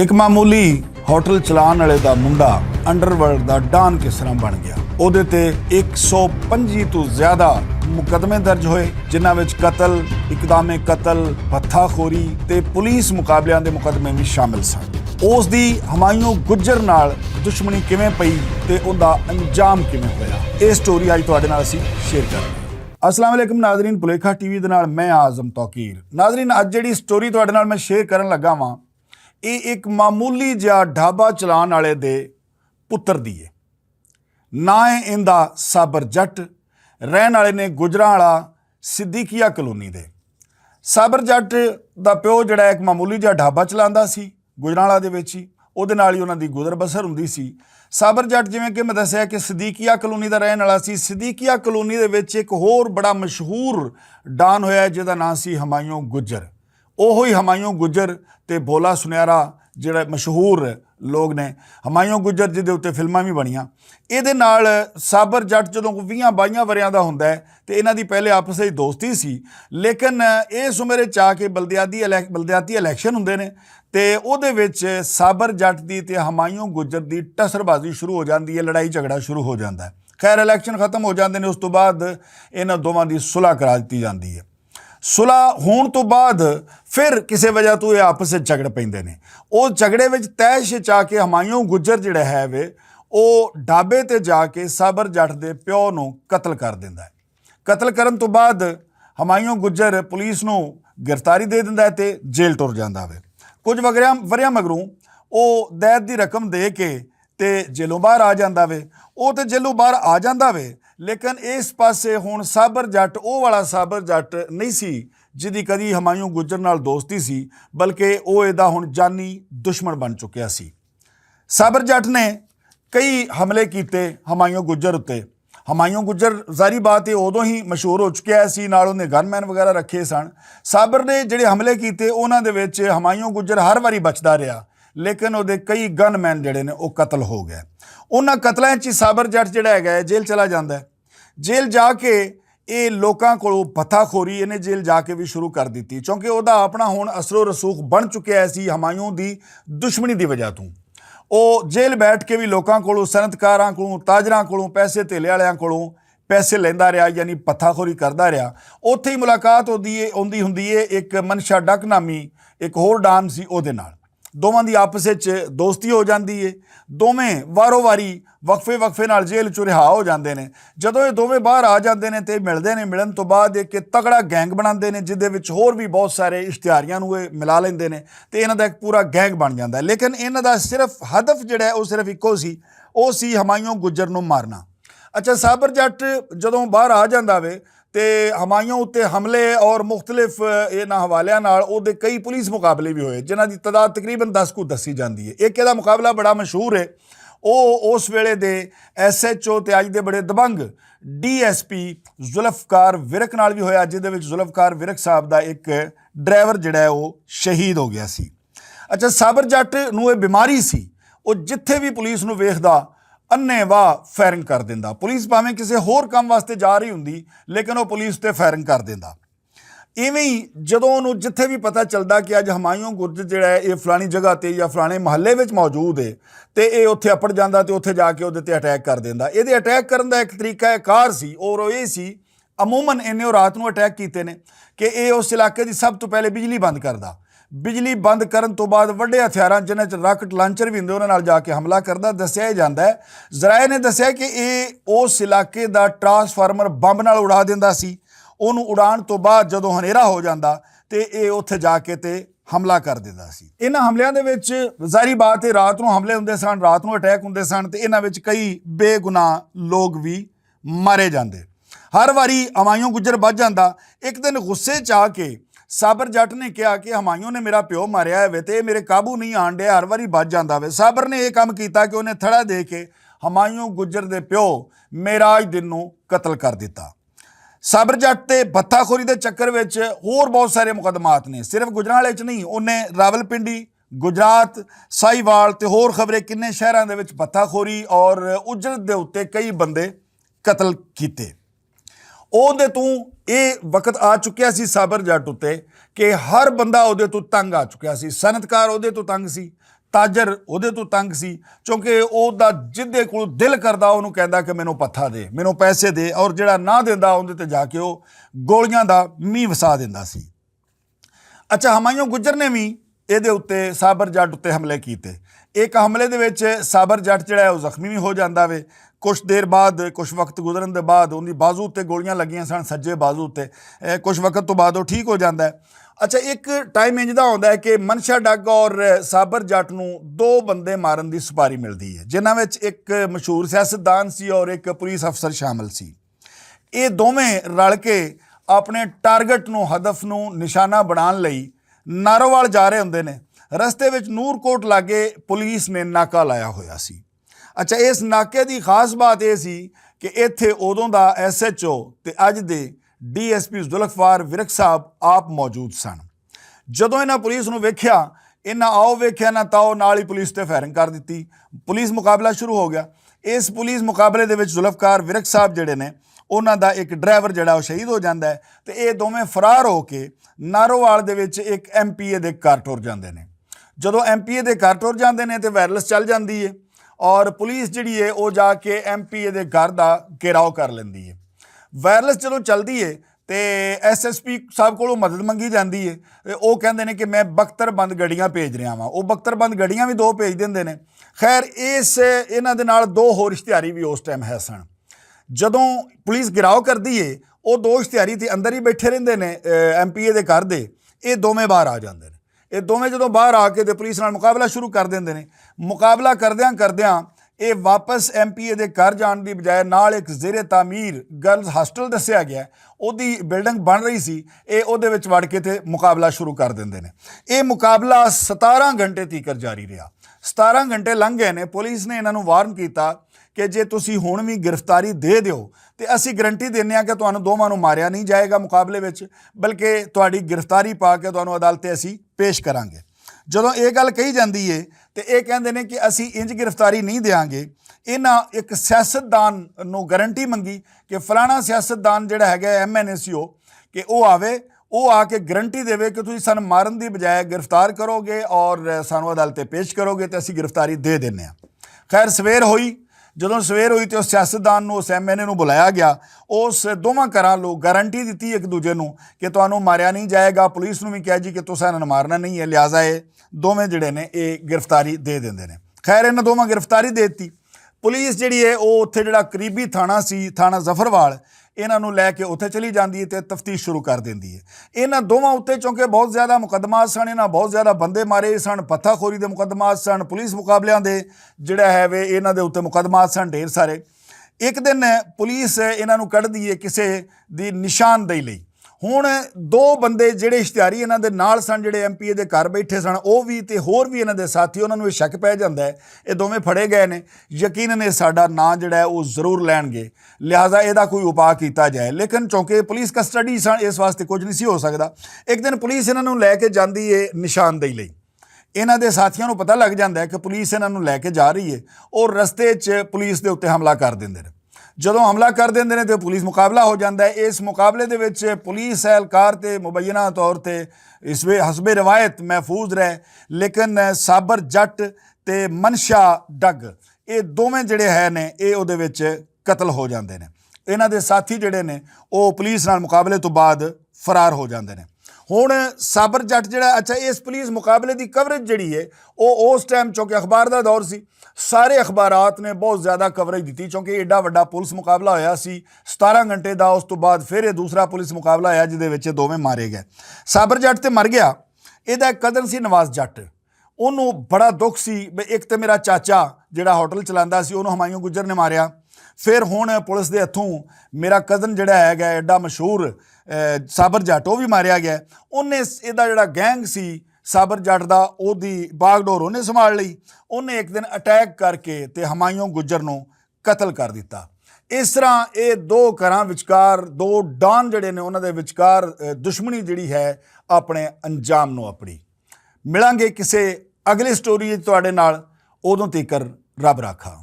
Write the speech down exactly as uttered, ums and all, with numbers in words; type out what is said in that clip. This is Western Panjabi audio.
اک معمولی ہوٹل چلان والے دا منڈا انڈر ورلڈ دا ڈان کس طرح بن گیا؟ اوہدے تے اک سو پنجی توں زیادہ مقدمے درج ہوئے، جنہاں وچ قتل، اقدام قتل، بھتاخوری تے پولیس مقابلیاں دے مقدمے وی شامل سن۔ اوس دی ہمایوں گجر نال دشمنی کیویں پئی تے اوندا انجام کیویں ہویا، ایہہ سٹوری اج تہاڈے نال اسی شیئر کرنی۔ السلام علیکم ناظرین، پلیکھا ٹی وی دے نال میں اعظم توقیر۔ ناظرین، اج جیہڑی سٹوری تہاڈے نال میں شیئر کرن لگا واں، ایہہ اک معمولی جیا ڈھابا چلان والے دے پتر دی اے۔ ناں اے ایندا صابر جٹ، رہن والے نے گجراں والا صدیقیہ کالونی دے۔ صابر جٹ دا پیو جیہڑا اک معمولی جیا ڈھابا چلاندا سی، گجراں والا دے وچ ہی اوہدے نال ہی انہاں دی گزر بسر ہوندی سی۔ صابر جٹ جیویں کہ میں دسیا کہ صدیقیہ کالونی دا رہن والا سی۔ صدیقیہ کالونی دے وچ اک ہور بڑا مشہور ڈان ہویا جس دا ناں سی ہمایوں گجر۔ اوہو ہی ہمایوں گجر تے بھولا سنیارا جیہڑا مشہور لوگ نے، ہمایوں گجر جس دے اتے فلماں وی بنیاں۔ ایہدے نال صابر جٹ جدوں ویہاں بائیاں وریاں دا ہوندا ہے تے انہاں دی پہلے آپس وچ دوستی سی، لیکن ایہہ سمرے چاہ کے بلدیاتی الیکشن ہوندے نے تے اوہدے وچ صابر جٹ دی تے ہمایوں گجر دی ٹسر بازی شروع ہو جاندی ہے، لڑائی جھگڑا شروع ہو جاندا ہے۔ خیر، الیکشن ختم ہو جاندے نے، اس توں بعد انہاں دوواں دی صلح کرا دتی جاندی ہے۔ صلح ہون توں بعد فیر کسے وجہ توں ایہہ آپس وچ جھگڑ پیندے نے۔ او جھگڑے وچ تیش چاہ کے ہمایوں گجر جیہڑا ہے وے، او ڈھابے تے جا کے صابر جٹ دے پیو نوں قتل کر دیندا ہے۔ قتل کرن توں بعد ہمایوں گجر پولیس نوں گرفتاری دے دیندا ہے تے جیل ٹر جاندا وے۔ کچھ وریاں مگروں او دید دی رقم دے کے تے جیلوں باہر آ جاندا وے۔ او تے جیلوں باہر آ جاندا وے، لیکن اس پاسے ہن صابر جٹ او والا صابر جٹ نہیں سی جدی کدی ہمایوں گجر نال دوستی سی، بلکہ او ایہدا ہن جانی دشمن بن چکیا سی۔ صابر جٹ نے کئی حملے کیتے ہمایوں گجر اتے۔ ہمایوں گجر ظاہری بات ہے ادوں ہی مشہور ہو چکیا سی، نال انہیں گن مین وغیرہ رکھے سن۔ صابر نے جیہڑے حملے کیتے انہاں دے وچ ہمایوں گجر ہر واری بچدا رہیا، لیکن اوہدے کئی گن مین جیہڑے نے او قتل ہو گئے۔ انہاں قتلاں وچ ہی صابر جٹ جیہڑا ہے جیل چلا جاندا ہے۔ جیل جا کے ایہہ لوکاں کولوں پتھا خوری انہیں جیل جا کے وی شروع کر دتی، کیونکہ اوہدا اپنا ہن اثر و رسوخ بن چکیا ہے سی ہمایوں دی دشمنی دی وجہ توں۔ او جیل بیٹھ کے وی لوکاں کولوں، صنعتکاراں کولوں، تاجراں کولوں، پیسے تیلے والیاں کولوں پیسے لیندا رہیا، یعنی پتھا خوری کردا رہیا۔ اوتھے ہی ملاقات ہوندی ہوندی ہے اک منشا ڈک نامی اک ہور ڈان سی اوہدے نال۔ دوواں دی آپس وچ دوستی ہو جاندی ہے۔ دوویں وارو واری وقفے وقفے نال جیل چوں رہا ہو جاندے نے۔ جدوں ایہہ دوویں باہر آ جاندے نے تے ملدے نے، ملن توں بعد اک تگڑا گینگ بناندے نے، جس دے وچ ہور وی بہت سارے اشتہاریاں نوں ایہہ ملا لیندے نے تے انہاں دا اک پورا گینگ بن جاندا ہے۔ لیکن انہاں دا صرف ہدف جیہڑا ہے او صرف اکو سی، او سی ہمایوں گجر نوں مارنا۔ اچھا، صابر جٹ جدوں باہر آ جاندا وے تے ہمایوں اتے حملے اور مختلف انہاں حوالیاں نال اوہدے کئی پولیس مقابلے وی ہوئے، جنہاں دی تعداد تقریبا دس کو دسی جاندی ہے۔ اک ایہدا مقابلہ بڑا مشہور ہے، او اس ویلے دے ایس ایچ او تے اج دے بڑے دبنگ ڈی ایس پی ذوالفقار ورک نال وی ہویا، جس دے وچ ذوالفقار ورک صاحب دا اک ڈرائیور جیہڑا ہے او شہید ہو گیا سی۔ اچھا، صابر جٹ نوں ایہہ بیماری سی، او جتھے وی پولیس نوں ویکھدا انے واہ فائرنگ کر دیندا۔ پولیس پاویں کسے ہور کم واسطے جا رہی ہوندی، لیکن او پولیس تے فائرنگ کر دیندا۔ ایویں ہی جدوں انہوں جتھے وی پتہ چلدا کہ اج ہمایوں گرج جیہڑا ہے ایہہ فلانی جگہ تے یا فلانے محلے وچ موجود ہے، تے ایہہ اتھے اپڑ جاندا تے اتھے جا کے اوہدے تے اٹیک کر دیندا۔ ایہدے اٹیک کرن دا اک طریقہ کار سی، اور او ایہہ سی، عموما انہیں او رات نوں اٹیک کیتے نے کہ ایہہ اس علاقے دی سب توں پہلے بجلی بند کردا۔ بجلی بند کرن توں بعد وڈے ہتھیاراں جنہاں چ راکٹ لانچر وی ہوندے انہاں نال جا کے حملہ کردا۔ دسیا جاندا ہے، ذرائع نے دسیا کہ ایہہ اس علاقے دا ٹرانسفارمر بمب نال اڑا دیندا سی۔ اوہنوں اڑان توں بعد جدوں ہنیرا ہو جاندا تے ایہہ اتھے جا کے تے حملہ کر دیندا سی۔ انہاں حملیاں دے وچ ظاہری بات ہے رات نوں حملے ہوندے سن، رات نوں اٹیک ہوندے سن تے انہاں وچ کئی بے گناہ لوگ وی مارے جاندے۔ ہر واری ہمایوں گجر بچ جاندا۔ اک دن غصے چ آ کے صابر جٹ نے کہا کہ ہمایوں نے میرا پیو ماریا ہے وے تے میرے قابو نہیں آن ڈے، ہر واری بچ جاندا وے۔ صابر نے ایہہ کم کیتا کہ انہیں تھڑا دے کے ہمایوں گجر دے پیو میراج دن نوں قتل کر دیتا۔ صابر جٹ تے بھتاخوری دے چکر وچ ہور بہت سارے مقدمات نے، صرف گجرانوالے چ نہیں، انہیں راولپنڈی، گجرات، ساہیوال تے ہور خبریں کنے شہراں دے وچ بھتاخوری اور اجرت دے اتے کئی بندے قتل کیتے۔ اوہدے توں ایہہ وقت آ چکیا سی صابر جٹ اتے کہ ہر بندہ اوہدے توں تنگ آ چکیا سی، صنعتکار اوہدے توں تنگ سی، تاجر اوہدے توں تنگ سی، کیونکہ اوہدا جدے کول دل کردا اوہنوں کہندا کہ مینوں پتھا دے، مینوں پیسے دے، اور جیہڑا نہ دیندا اوہدے تے جا کے او گولیاں دا مینہ وسا دیندا سی۔ اچھا، ہمایوں گجر نے وی ایہدے اتے صابر جٹ اتے حملے کیتے۔ ایک حملے دے وچ صابر جٹ جیہڑا ہے او زخمی وی ہو جاندا وے۔ کچھ دیر بعد، کچھ وقت گزرن دے بعد اوہدی بازو اتے گولیاں لگیاں سن، سجے بازو اتے۔ کچھ وقت توں بعد او ٹھیک ہو جاندا ہے۔ اچھا، ایک ٹائم انج دا ہوندا ہے کہ منشا ڈگ اور صابر جٹ نوں دو بندے مارن دی سپاری ملدی ہے، جنہاں وچ ایک مشہور سیاستدان سی اور ایک پولیس افسر شامل سی۔ ایہہ دوویں رل کے اپنے ٹارگٹ نوں، ہدف نوں نشانہ بنان لئی ناروال جا رہے ہوندے نے۔ رستے وچ نور کوٹ لاگے پولیس نے ناکا لایا ہویا سی۔ اچھا، اس ناکے دی خاص بات ایہہ سی کہ ایتھے اودوں دا ایس ایچ او تے اج دے ڈی ایس پی ذوالفقار ورک صاحب آپ موجود سن۔ جدوں انہاں پولیس نوں ویکھیا، انہاں آؤ ویکھیا نہ تاؤ، نال ہی پولیس تے فائرنگ کر دتی۔ پولیس مقابلہ شروع ہو گیا۔ اس پولیس مقابلے دے وچ ذوالفقار ورک صاحب جڑے نے، انہاں دا ایک ڈرائیور جڑا او شہید ہو جاندا ہے، تے اے دوویں فرار ہو کے ناروال دے وچ ایک ایم پی اے دے گھر ٹر جاندے نے۔ جدوں ایم پی اے دے گھر ٹر جاندے نے تے وائرلس چل جاندی ہے، اور پولیس جڑی ہے او جا کے ایم پی اے دے گھر دا گھیراؤ کر لیندی ہے۔ وائرلس جدوں چلدی ہے تے ایس ایس پی صاحب کولوں مدد منگی جاندی ہے۔ تے او کہندے نے کہ میں بختر بند گڑیاں بھیج رہا واں۔ او بختر بند گڑیاں وی دو بھیج دیندے نے۔ خیر، اس انہاں دے نال دو ہور اشتہاری وی اس ٹائم ہے سن۔ جدوں پولیس گھیراؤ کردی ہے، او دو اشتہاری تے اندر ہی بیٹھے رہندے نے، ایم پی اے دے گھر دے۔ اے دوویں باہر آ جاندے نے۔ اے دوویں جدوں باہر آ کے تے پولیس نال مقابلہ شروع کر دیندے نے۔ مقابلہ کردیاں کردیاں اے واپس ایم پی اے دے گھر جان دی بجائے نال ایک زیر تعمیر گرلز ہاسٹل دسیا گیا ہے، اوہدی بلڈنگ بن رہی سی، اے اوہدے وچ وڑ کے تے مقابلہ شروع کر دیندے نے۔ اے مقابلہ ستارہ گھنٹے تیکر جاری رہیا۔ ستارہ گھنٹے لنگ گئے نے، پولیس نے انہاں نوں وارن کیتا کہ جے تسی ہن وی گرفتاری دے دیو تے اسی گارنٹی دینے آں کہ تہانوں دوواں نوں ماریا نہیں جائے گا مقابلے وچ، بلکہ تہاڈی گرفتاری پا کے تہانوں عدالت تے اسی پیش کراں گے۔ جدوں ایہہ گل کہی جاندی ہے تے ایہہ کہندے نے کہ اسی انج گرفتاری نہیں دیاں گے۔ انہاں ایک سیاستدان نوں گارنٹی منگی کہ فلانا سیاستدان جڑا ہے گا ایم این اے سی او، کہ او آوے، او آ کے گارنٹی دیوے کہ تسی سانوں مارن دی بجائے گرفتار کرو گے اور سانوں عدالت تے پیش کرو گے تے اسی گرفتاری دے دینے آں۔ خیر، سویر ہوئی۔ جدوں سویر ہوئی تے اس سیاستدان نوں، اس ایم این اے نوں بلایا گیا۔ اس دوواں گھراں لوگ گارنٹی دتی ایک دوجے نوں کہ تہانوں ماریا نہیں جائے گا۔ پولیس نوں وی کہیا جی کہ تساں انہاں نوں مارنا نہیں ہے، لہذا اے دوویں جڑے نے اے گرفتاری دے دیندے نے۔ خیر، انہاں دوواں گرفتاری دے دتی۔ پولیس جڑی ہے او اتھے جڑا قریبی تھانہ سی، تھانہ ظفروال، انہاں نوں لے کے اتھے چلی جاندی ہے تے تفتیش شروع کر دیندی ہے۔ انہاں دوواں اتے چونکہ بہت زیادہ مقدمات سن، انہاں بہت زیادہ بندے مارے سن، پتھا خوری دے مقدمات سن، پولیس مقابلیاں دے جڑا ہے وے انہاں دے اتے مقدمات سن ڈھیر سارے۔ ایک دن پولیس انہاں نوں کڈ دی ہے کسے دی نشاندہی لئی۔ ہن دو بندے جڑے اشتہاری انہاں دے نال سن، جڑے ایم پی اے دے گھر بیٹھے سن، او وی تے ہور وی انہاں دے ساتھی، انہاں نوں اے شک پے جاندا ہے اے دوویں پھڑے گئے نے، یقینا اے ساڈا ناں جڑا ہے او ضرور لین گے۔ لہذا اے دا کوئی اپاء کیتا جائے، لیکن چونکہ پولیس کسٹڈی سن، اس واسطے کچھ نہیں سی ہو سکدا۔ ایک دن پولیس انہاں نوں لے کے جاندی اے نشاندہی لئی۔ انہاں دے ساتھیاں نوں پتہ لگ جاندا ہے کہ پولیس انہاں نوں لے کے جا رہی ہے، اور رستے وچ پولیس دے اتے حملہ کر دیندے نے۔ جدوں حملہ کر دیندے نے تے پولیس مقابلہ ہو جاندا ہے۔ اس مقابلے دے وچ پولیس اہلکار تے مبینہ طور تے اس وے حسب روایت محفوظ رہے، لیکن صابر جٹ تے منشا ڈگ، اے دوویں جڑے ہے نے، اے اودے وچ قتل ہو جاندے نے۔ انہاں دے ساتھی جڑے نے، او پولیس نال مقابلے توں بعد فرار ہو جاندے نے۔ ہن صابر جٹ جڑا، اچھا، اس پولیس مقابلے دی کوریج جڑی ہے، او اس ٹائم چونکہ اخبار دا دور سی، سارے اخبارات نے بہت زیادہ کوریج دتی، چونکہ ایڈا وڈا پولیس مقابلہ ہویا سی، ستارہ گھنٹے دا۔ اس توں بعد پھر اے دوسرا پولیس مقابلہ ہویا، جس دے وچ اے دوویں مارے گئے۔ صابر جٹ تے مر گیا۔ اے دا ایک کزن سی نواز جٹ، اونوں بڑا دکھ سی، بے ایک تے میرا چاچا جڑا ہوٹل چلاندا سی، اونوں ہمایوں گجر نے ماریا۔ پھر ہن پولیس دے ہتھوں میرا کزن جڑا ہے گیا ایڈا مشہور، اے، صابر جٹ، او وی ماریا گیا۔ اونے س-، ایدا جڑا گینگ سی صابر جٹ دا، او دی باغ ڈور اونے سنبھال لئی۔ اونے ایک دن اٹیک کر کے تے ہمایوں گجر نوں قتل کر دتا۔ اس طرح اے دو گھراں وچکار، دو ڈان جڑے نے، انہاں دے وچکار، اے، دشمنی جڑی ہے، اپنے انجام نوں اپڑی۔ ملاں گے کسے اگلی سٹوری وچ تہاڈے نال، اودوں تیکر رب راکھا۔